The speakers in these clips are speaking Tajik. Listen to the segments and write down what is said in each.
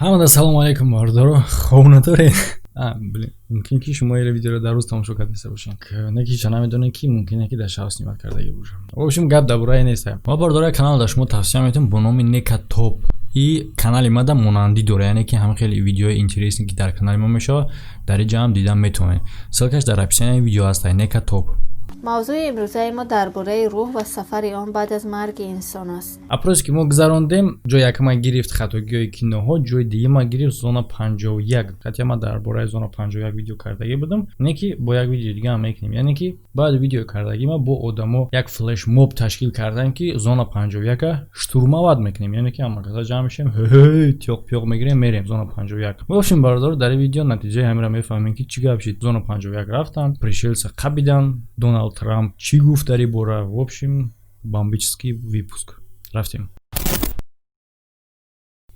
Ҳамада салому алайкум, бардоро. Хоб надоред? Блин, мумкин ки шумо ира видеоро дар рӯз тамошо кардаиста бошед, не ки ча намедонед, ки мумкине ки дар шаб снимать кардагӣ бошам. В общем, гап дар бораи нест. Ма, бардора, канал дар шумо тавсия метавонам бо номи Нека Топ. И канали мада монандӣ дора, яъне ки ҳама хеле видеои интересный, ки дар канали мо мешавад, дар ин ҷа ҳам дида метавонед. Ссылка ш дар описанияи видео ҳаст. Нека Топ. Мавзӯи имрӯзаи мо дар бораи рӯҳ ва сафари он баъд аз марги инсон аст. Опрос ки мо гузарондем, ҷои якама гирифт хатогиҳои киноҳо, ҷои дуюма гирифт зона 51. Хотя ман дар бораи зона 51 видео кардагӣ будам, не ки бо як видео дига ҳам мекунем. Яъне ки баъди видео кардагима бо одамо як флешмоб ташкил кардам, ки зона 51-а штурмовать мекунем, яъне ки ҳама каса ҷамъ мешем, тиёқ пиёқ мегирем, мерем зона 51. В общем, бародаро, дар ин видео натиҷаи ҳаминро мефаҳмем, ки чӣ гап шид, зона 51 рафтанд, пришельца қабидан, Доналд Трамп чӣ гуфт дар ин бора. В общем, бомбический выпуск. Рафтем.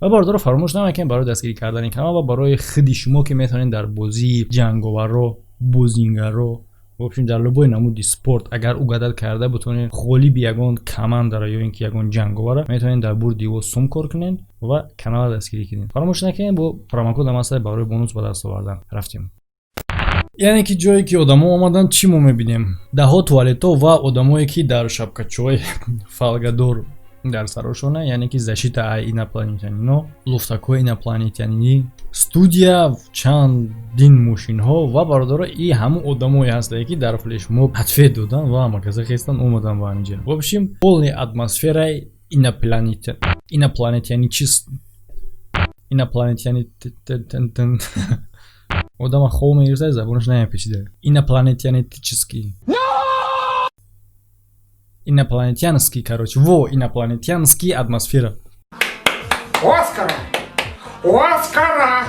Ва, бародаро, фаромӯш намекунед, барои дастгирӣ кардани канал ва барои худи шумо, ки метавонед дар бозии ҷанговарро, бозингарро, в общем, дар любой намуди спорт, агар угадать карда бутонед ғолиби ягон командаро ё ин ки ягон ҷанговарро, метавонед дар бурди ӯ сум кор кунед ва каналро дастгирӣ кунед. Фаромӯш накунед, бо промокод ам ҳаста барои бонус ба даст овардан. Рафтем. Яъне ки ҷое ки одамо омаданд, чӣ мо мебинем? Даҳо туалетҳо ва одамое, ки дар шапкачои фольга дор дар сарошона, яъне ки защита ай инопланетянино, луфтакҳои инопланетянинӣ, студия, чандин мошинҳо. Ва, бародаро, и ҳамун одамое ҳастае, ки дар флешмоб ответ доданд ва ҳамакаса хестанд, омаданд ба ҳаминҷа. В общем, полный атмосфераи инопланетяни чиз, инопланетяни. Одама хоб мегирифта, забонаш намепечида. Инопланетянический, инопланетянский, короче, во, инопланетянский атмосфера. Оскара! Оскара!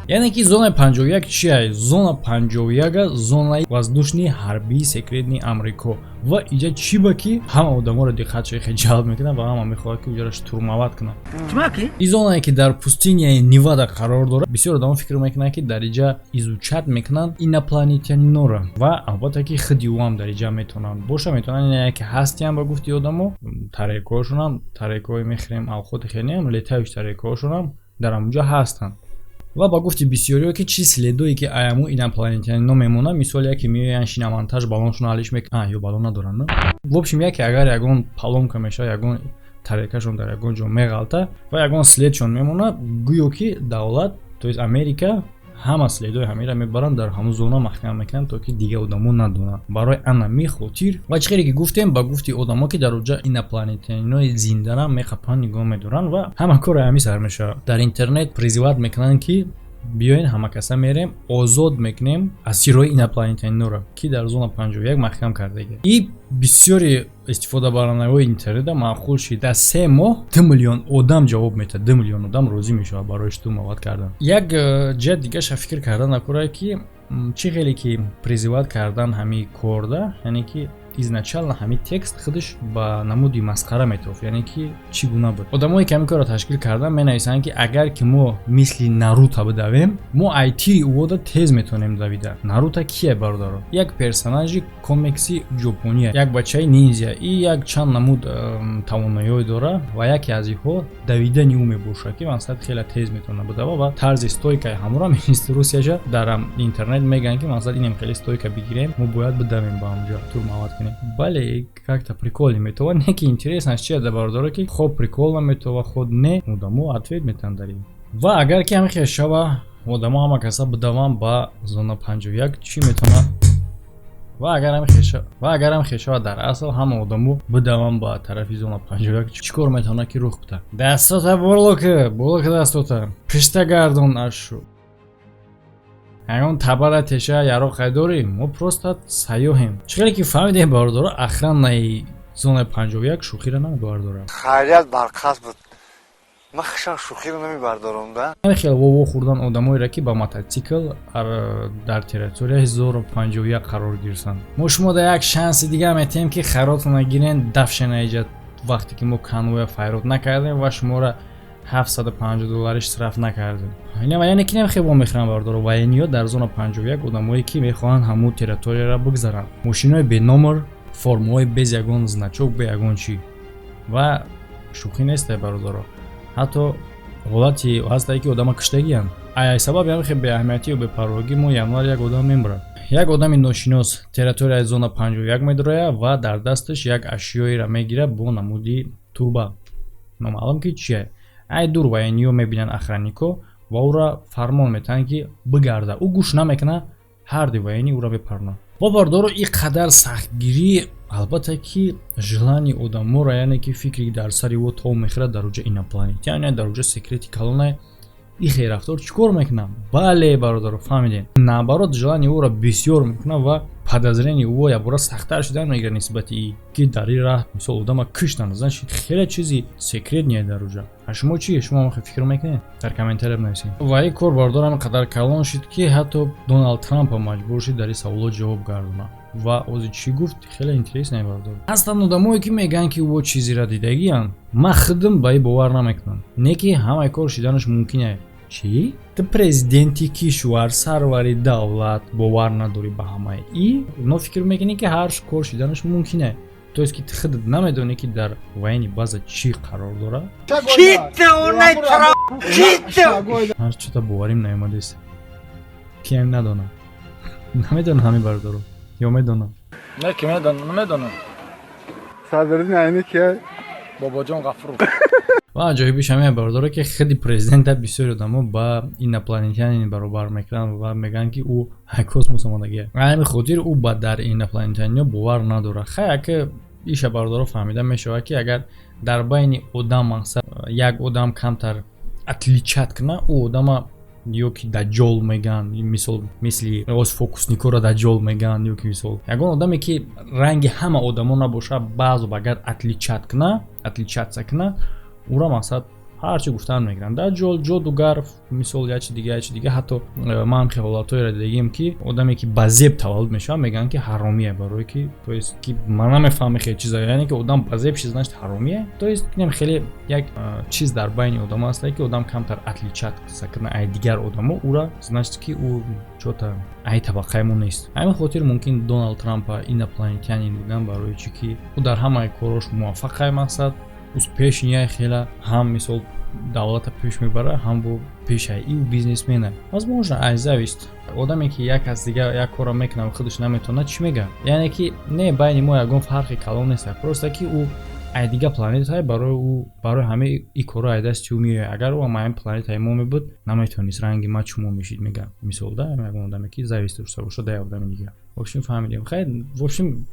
Яъне ки зонаи 51 чия? Зона 51 зонаи воздушный ҳарбии секретный Амрико. Ва иҷа чӣ ба ки ҳама одаморо диққатшо хеле ҷалб мекунад ва ҳама мехоҳад, ки уҷаро штурмовать кунад. И зонае, ки дар пустыня и Невада қарор дорад, бисёр одамо фикр мекунанд, ки дар иҷа изучать мекунанд инопланетянинора. Ва албатта ки худи ӯ ҳам дар иҷа метавонанд боша, метавонанд яке ҳастиам. Ба гуфти одамо, тарелка ҳошонам, тарелка ҳои мехӯрем, авхоти хелеам, летающий тарелка ҳошонам дар ҳамонҷо ҳастанд. Ва ба гуфти бисёриҳо, ки чи след ое ки аяму инопланетянино мемонад, мисол, яке меоянд, шиномонтаж баллоншон алиш мекунанд ё баллон надоранд, на, в общем, яке агар ягон поломка мешавад, ягон тарелка шон дар ягон ҷо меғалта ва ягон след шон мемонад, гӯё ки давлат, то есть Америка, ҳама след ои ҳамира мебаранд, дар ҳамун зона маҳкам мекунанд, то ки дигар одамо надонанд. Барои анами хотир ва чӣ хеле ки гуфтем, ба гуфти одамо, ки дар оҷа инопланетянинои зиндарам меқапанд, нигоҳ медоранд ва ҳама кори ҳами сар мешавад. Дар интернет призывать мекунанд, ки биёен, ҳамакаса мерем, озод мекунем асирҳои инопланетяниноро, ки дар зона 51 маҳкам кардагӣ. И бисёри истифодабарандаҳои интернета маъқул шид. Дар 3 моҳ 2 миллион одам ҷавоб метаҳад, 2 миллион одам розӣ мешавад барои штурмовать кардан. Як ҷиҳат дигаша фикр кардан накора, ки чӣ хеле ки призывать кардан ҳамин корда, яъне ки изначально ҳамин текст худаш ба намуди масхара метофт. Яъне ки чӣ гуна буд? Одамое, ки ҳамин корро ташкил кардан, менависанд, ки агар ки мо мисли Наруто бидавем, мо айти увода тез метавонем давида. Наруто кие, бародаро? Як персонажи комикси ҷопония, як бачаи ниндзя и як чанд намуд тавоноиҳое дора ва яке аз инҳо давидани ӯ мебошад, ки мақсад хеле тез метавонад бидава. Ва тарзи стойка и ҳамуро инструкция ша дар интернет мегӯянд, ки мақсад инем хеле стойка бигирем, мо бояд бидавем, ба ҳамҷо штурмовать кунем. Бале, как-то прикол метова, не ки интересно чия да, бародаро, ки хоб прикол наметова, худ не одамо ответ метаванд дар ин. Ва агар ки ҳамин хел шава, одамо ҳама каса бидаванд ба зона 51, чӣ метавонад? Ва агар ҳам хешава, дар асл ҳама одамо бидаванд ба тарафи зона 51, чӣ кор метавонад ки рух бита? Дастота боло ки, боло ки, дастота пишта гардон, ашу ягон табара, теша, яроқ дорем, мо просто сайёҳем. Чӣ хеле ки фаҳмидем, бародаро, охрана и зонаи 51 шӯхиро намебардорад. Хайрият барқас буд, ман хишам шӯхиро намебардорам да. Ҳамин хел вово хӯрдан одамоеро, ки ба мототсикл дар территорияи 1051 қарор гирифтанд. Мо шумо да як шанси дига метиҳем, ки харотона гирен, дафшена иҷа, вақте ки мо конвоя файрод накардем ва шуморо 750 доллари штраф накардем. Яъне ки намехел во мехӯранд, бардоро, военный ё дар зона 51, одамое, ки мехоҳанд ҳамун территорияро бигзаранд, мошинои беномер, формаҳои без ягон значок, бе ягон чӣ. Ва шӯхӣ несте, бародаро, ҳатто Ҳолати ҳастае, ки одама киштагиянд. Ай сабаби ҳамин хел беаҳамиятию бепарвогӣ мо январ як одам мемирад. Як одами ношинос территорияи зона 51 медарояд ва дар дасташ як ашёеро мегирад бо намуди турба, номаълум ки чие. Ай дур военныйҳо мебинанд, охраннико, ва ӯро фармон метаҳанд, ки бигарда. Ӯ гӯш намекунад, ҳарди военный ӯро мепарнад. Ва бардоро, ин қадар сахтгирӣ, албатта, ки желание одаморо, яъне ки фикри дар сари ӯ тов мехӯрад: дар уҷа инопланетяне, дар уҷа секрети калонае, и хел рафтор чӣ кор мекунад? Бале, бародаро, фаҳмидем, наоборот, желание ӯро бисёр мекунад ва подозрение ӯ якбора сахттар шудан мегирад нисбати и ки дар ин раҳ, мисол, одама киштанд, значит, хеле чизи секретный дар уҷа. А шумо чӣ? Шумо фикр мекунед? Дар комментария бинависед. Ва ин кор, бародар, ҳамин қадар калон шуд, ки ҳатто Доналд Трамп ҳам маҷбур шуд дар ин саволот ҷавоб гардонад. Ва ози чӣ гуфт, хеле интересный, бародар. Ҳастанд одамое, ки мегӯянд, ки ӯ чизеро дидагианд. Ман худам ба ин бовар намекунам, не ки ҳамаи кор шиданаш мумкин е. Чӣ, ту президенти кишвар, сарвари давлат, бовар надорӣ ба ҳамаи и но фикр мекунӣ, ки ҳар кор шиданаш мумкин е? То есть ки ту худат намедонӣ, ки дар военный база чӣ қарор дорад? Ҳар чита боварим наомадест, киам надонам, намедонам ҳамин бародаро ё медонам. Не, ки медонам, намедонам. Садриддин Айни кия? Бобоҷон Ғафуров. Ва аҷоибиш ҳамин, бародаро, ки худи президента бисёри одамо ба инопланетянин баробар мекунанд ва мегӯянд, ки ӯ космос омадагия. Ҳамин хотир ӯ ба дар инопланетянино бовар надорад. Хай, ака, иша, бародаро, фаҳмида мешавад, ки агар дар байни одам, мақсад, як одам камтар отличать кунад, ӯ одама ё ки даҷҷол мегӯянд, мисол, мисли оз фокусникоро даҷҷол мегӯянд, ё ки, мисол, ягон одаме, ки ранги ҳама одамо набошад, баъзо агар отличать куна, отличаться куна, ӯро, мақсад, ҳарчи гуфтан мегиранд: даҷҷол, ҷодугар, мисол, як чи дига, як чи дига. Ҳатто ман ҳам хел ҳолатҳоеро дидагием, ки одаме, ки ба зеб таваллуд мешавад, мегӯянд, ки ҳаромие, барое ки, то есть ки ман намефаҳмам хел чиза, яъне ки одам ба зеб шид, значит, ҳаромие. То есть инам хеле як чиз дар байни одамо ҳаста, ки одам камтар отличаться кунад ай дигар одамо, ӯра, значит, ки ӯ чота ай табақаи мо нест. Ҳамин хотир мумкин Доналд Трампа инопланетянин будан, барои чӣ ки ӯ дар ҳамаи корош муваффақай, мақсад, успешный, хела ҳам, мисол, давлата пеш мебарад, ҳам бо пешаи ив бизнесмена. Возможно, ай зависть. Одаме, ки як кас дига як корро мекунад ва худаш наметавонад, чӣ мегӯяд? Яъне ки не, байни мо ягон фарқи калон нест, просто ки ӯ ай дига планетае, барои ӯ, барои ҳамаи и корро ай дасти ӯ меояд. Агар ӯ ҳам планетаи мо мебуд, наметавонист, ранги ма чумо мешид, мегӯям, мисол, да, ягон одаме, ки зависть дошта бошад да одами дига. В общем, фаҳмидем. Хайр, в общем,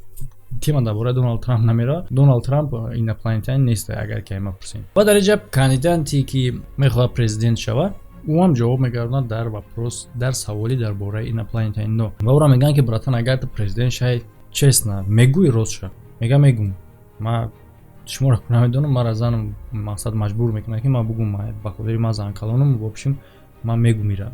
тема дар бораи Доналд Трамп намеравад. Доналд Трамп инопланетянин нест, агар ки ма пурсем. Ва дар инҷа кандидате, ки мехоҳад президент шавад, ӯ ҳам ҷавоб мегардонад дар вопрос, дар саволӣ дар бораи инопланетянино. Ва ӯро мегӯянд, ки братан, агар ту президент шавӣ, честно мегӯӣ, ростша мега? Мегум, ма шуморо намедонам, мара занам, мақсад, маҷбур мекунад, ки ман бугум, ба хотири ман зан калонам. В общем, ман мегум ира.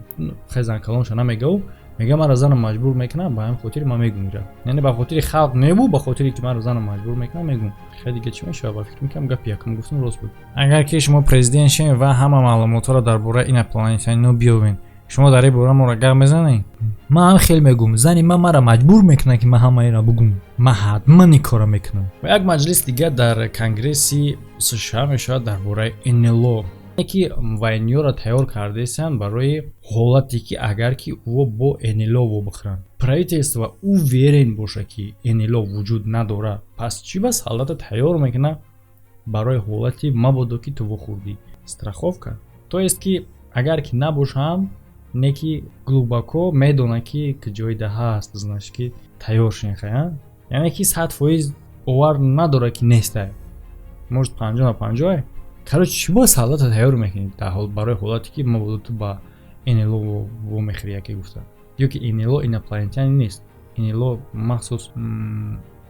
Хай, зан калонша намегав, мега, мара занам маҷбур мекунад, ба ҳамин хотири ман мегум ира, яъне ба хотири халқ небу, ба хотире ки маро занам маҷбур мекунад, мегум. Хай, дига чӣ мешавад? Ба фикр мекунам, гапи якум гуфтам рост буд. Агар ки шумо президент шавед ва ҳама маълумотҳоро дар бораи инопланетянино биёбед, шумо дар ин бора моро гап мезанед? Ман ҳам хел мегум: зани ман мара маҷбур мекунад, ки ман ҳамаиро бугум, ман ҳатман ин корро мекунам. Ва як маҷлис дига дар Конгресси США мешавад дар бораи НЛО, ки военныйҳоро тайёр кардаистанд барои ҳолате, ки агар ки ӯ бо НЛО вобихӯранд. Правительство уверен боша, ки НЛО вуҷуд надорад, пас чӣ ба солдата тайёр мекунад барои ҳолати мабодо ки ту вохӯрдӣ? Страховка. То есть ки агар ки набошам, не ки глубоко медонад, ки ҷойда ҳаст, значит, ки тайёр шинхая, яъне ки 100% бовар надорад, ки нестай, может, 50 на 50. Короче, чӣ бояд солдата тайёр мекунӣ барои ҳолате, ки мабодо ту ба НЛО вомехӯрӣ? Яке гуфта, ё ки НЛО инопланетянин нест, НЛО махсус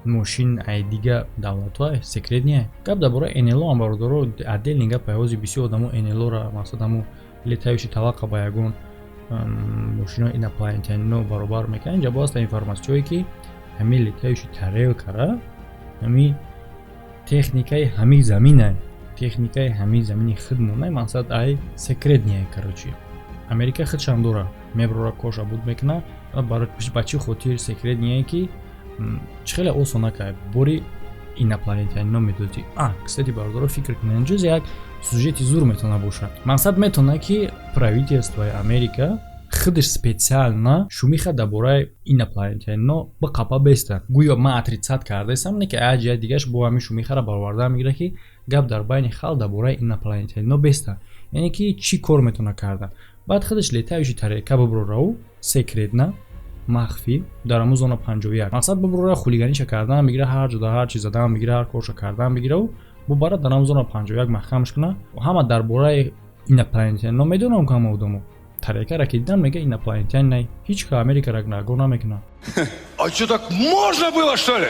мошин ай дига давлатҳо, секретный. Гап дар бораи НЛО ам, бародаро, отдельный гап. Ҳози бисёр одамо НЛОра, мақсад, ҳамо летающий тарелка, ба ягон мошинои инопланетянино баробар мекунанд. Инҷа боз информатсияое, ки ҳамин летающий тарелкара, ҳамин техникаи ҳамин замина, техникаи ҳамин замини худмона, мақсад, ай секретный. Короче, Америка худшам дора, меброра, коша буд мекуна. Ба чӣ хотир секретный, ки чӣ хеле осона кай бори инопланетянино медодӣ? А кстати, бародаро, фикр кунед, ҷуз як Сюжети зур метавона бошад. Мақсад, метавона, ки правительствои Америка худаш специально шумиха дар бораи инопланетянино биқапа беста. Гӯё ман отрицать кардаистам, не ки ая ҷиҳати дигаш бо ҳамин шумихаро бароварда мегирад, ки гап дар байни халқ дар бораи инопланетянино беста. Яъне ки чӣ кор метавона карда? Баъд худаш летающий тарелка бибурорау, секретно, махфӣ, дар ҳамун зона 51, мақсад, бибурора, хулиганиша кардан мегира, ҳар ҷо дар ҳар чи задан мегира, ҳар корша кардан мегираву бубара, дар ҳамун зона 51 маҳкамш куна. Ҳама дар бораи инопланетянино медонам, ки ҳама одамо тарелкара ки дидан, мега: «Инопланетян най». Ҳеҷ ка Америкара нагоҳ намекунад. А что, так можно было, что ли?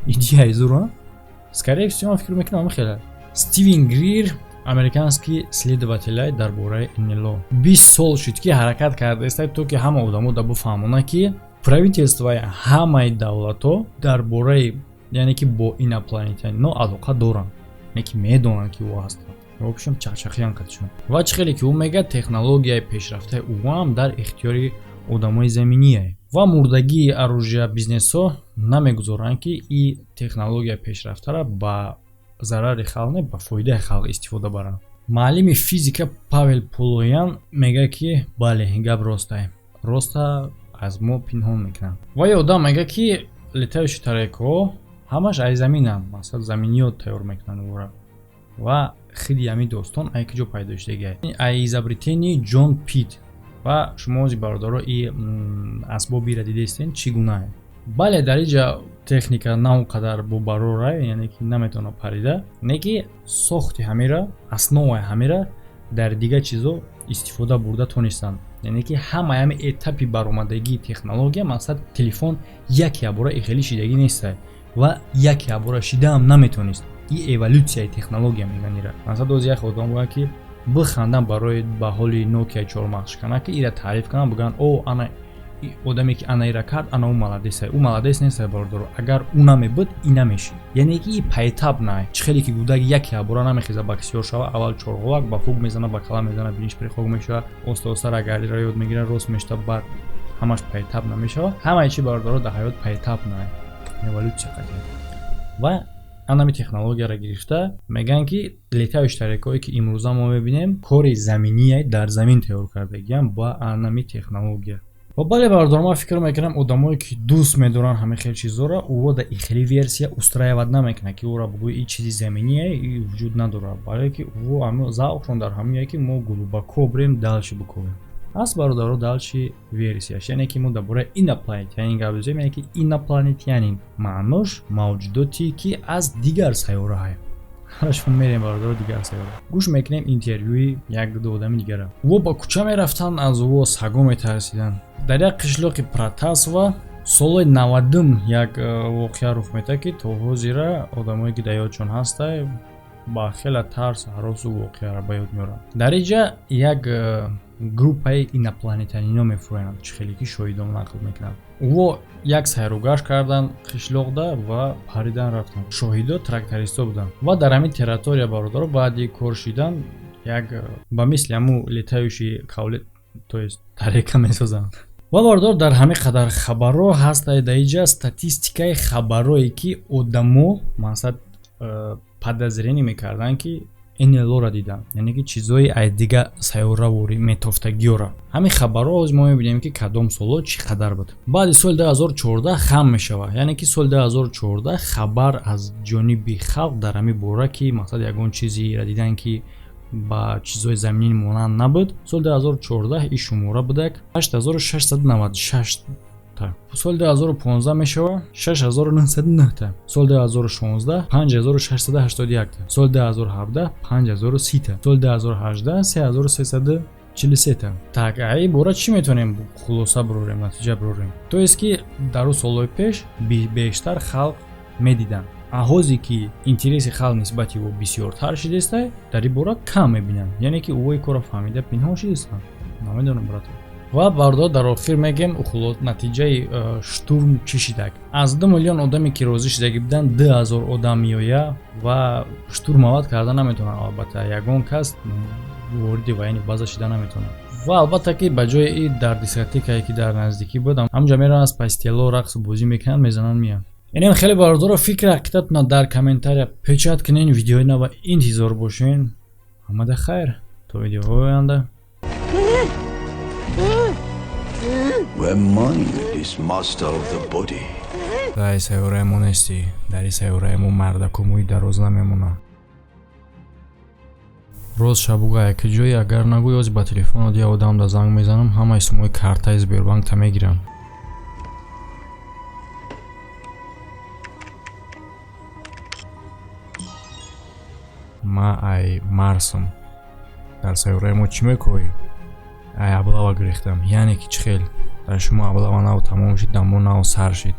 Идеяи зур, а? Скорее всего, ман фикр мекунам, хеле Стивен Грир, американский следователь, дар бораи НЛО 20 сол шуд, ки ҳаракат кардааст, то ки ҳама одамо да бифаҳмонад, ки правительствои ҳамаи давлатҳо дар бораи, яъне ки бо инопланетянино алоқа доранд, яъне ки медонанд, ки ӯ ҳастанд. В общем, чақчақиян қатишон. Ва чӣ хеле ки ӯ мегӯяд, технологияи пешрафтаи ӯ дар ихтиёри одамои заминие ва мурдагии оружия бизнесҳо намегузоранд, ки и технологияи пешрафтара ба зарари халқ не, ба фоидаи халқ истифода баранд. Муаллими физика Павел Полоян мегӯяд, ки бале, гап ростае, роста аз мо пинҳон мекунанд. Ва ё одам мегӯяд, ки летающий тарелкаҳо ҳамаш ай заминанд, мақсад, заминиё тайёр мекунанд ӯра. Ва хиди ҳамин достон ай киҷо пайдо шудагиай? Ай изобретении Ҷон Пит. Ва шумо ози, бародаро, и асбобиро дидаистен, чӣ гунае? Бале, дар инҷа техника на он қадар бобарора, яъне ки наметавона парида, не ки сохти ҳамира, основаи ҳамира дар дигар чизо истифода бурда тонистанд. Яъне ки ҳамаи ҳами этапи баромадагии технология, мақсад, телефон як ябора ихелӣ шидагӣ нестай ва як ябора шидаам наметавонист. И эволюсияи технология мегӯянд ира. Мақсад, ози як одам бояд, ки бихандам барои ба ҳоли Нокия чормағзшикана, ки ира таъриф кунам, бигӯянд: «О, ана одаме, ки ана ира кард, ана ӯ молодец ай». Ӯ молодец нестай, бародаро. Агар ӯ намебуд, и намешид. Яъне ки и поэтапно, чӣ хеле ки гудак як ябора намехеза боксёр шава. Аввал чорғовак ба фуг мезана, ба кала мезана, биниш прихок мешава, оста оста рагалиро ёд мегира, рост мешта, баъд ҳамаш поэтапно мешава. Ҳамаи чи, бародаро, дар ҳаёт поэтапно, эволюсия қатия. Ва анами технологияро гирифта мегӯянд, ки летающий тарелкаҳое, ки имрӯза мо мебинем, кори заминие, дар замин тайёр кардагиам ба анами технология. Ва бале, бародаро, ман фикр мекунам, одамое, ки дӯст медоранд ҳамин хел чизҳоро, ӯ да и хели версия устраивать намекунад, ки ӯро бигӯи и чизи заминие, и вуҷуд надорад, бале ки ӯ завқшон дар ҳамине, ки мо глубоко бирем, дальше бикобем. Ҳаст, бародаро, дальше версияш, яъне ки мо дар бораи инопланетянин гап мезанем, яъне ки инопланетянин маънош мавҷудоте, ки аз дигар сайёраҳае. Ҳарашон мерем, бародаро, дигар сайёра. Гӯш мекунем интервюи як ду одами дигара. Ӯ ба кӯча мерафтанд, аз ӯ саго метарсиданд. Дар як қишлоқи Протасова солҳои 90-ум як воқеа рух медиҳад, ки то ҳозира одамое, ки дар ёдшон ҳастай, ба хеле тарс, ҳаросу воқеаро ба ёд меоранд. Дар инҷа як группаи инопланетянино мефурӯянд, чӣ хеле ки шоҳидон нақл мекунанд. Ӯ як сайругашт карданд қишлоқда ва паридан рафтанд. Шоҳидо трактористҳо буданд. Ва дар ҳамин территория, бародаро, баъди кор шидан як ба мисли ҳамун летающий кавле, то есть тарелка, месозанд. Ва, бародар, дар ҳамин қадар хабарҳо ҳастае. Дар инҷа статистикаи хабарҳое, ки одамо, мақсад, подозрение мекарданд, ки НЛО-ро диданд, яъне ки чизҳои ай дига сайёраворӣ метофтагиёра. Ҳамин хабарҳо ҳозир мо мебинем, ки кадом солҳо чӣ қадар буд. Баъди соли 2014 хам мешавад, яъне ки соли 2014 хабар аз ҷониби халқ дар ҳамин бора, ки, мақсад, ягон чизеро дидан, ки ба чизҳои заминӣ монанд набуд, соли 2014 ин шумора будак 8696 та. Соли 2015 мешава 6909 та, соли 2016 5681 та, соли 2017 5030 та, соли 2018 3343 та. Так, ай бора чӣ метавонем хулоса бирорем, натиҷа бирорем? То есть ки дар ӯ солҳои пеш бештар халқ медиданд, аҳозе ки интереси халқ нисбати ӯ бисёртар шидестай, дар ин бора кам мебинанд, яъне ки ӯ корро фаҳмида пинҳон шидестанд. Намедонам, брато. Ва, бардор, дар охир мегем натиҷаи штурм чӣ шидак. Аз 2 миллион одаме, ки розӣ шидагӣ буданд, 2000 одам меоя ва штурмовать карда наметавонанд. Албатта, ягон кас вориди военный база шида наметавонад. Ва албатта, ки ба ҷои и дар дискотекае, ки дар наздикӣ буд, ҳамҷа мераванд, аз пастело рақсу бозӣ мекунанд, мезананд, меянд. Инам хеле, бародаро, фикри ҳақиқататона дар комментария печать кунен. Видеои нава интизор бошен. Ҳамада хайр, то видеоҳои оянда. Where mind is master of the body. Дар сайёраи мо нестӣ. Дар ин сайёраи мо мардаку мӯи дароз намемонад. Роз шабуга яке ҷое агар нагӯй, ози ба телефонот я одамда занг мезанам, ҳамаи сумои картаи Сбербанкта мегирам. Ма ай Марсам. Дар сайёраи мо чӣ мекоӣ? Ай облава гирифтам. Яъне ки чӣ хел? Дар шумо облава нав тамом шид, дар мо нав сар шид.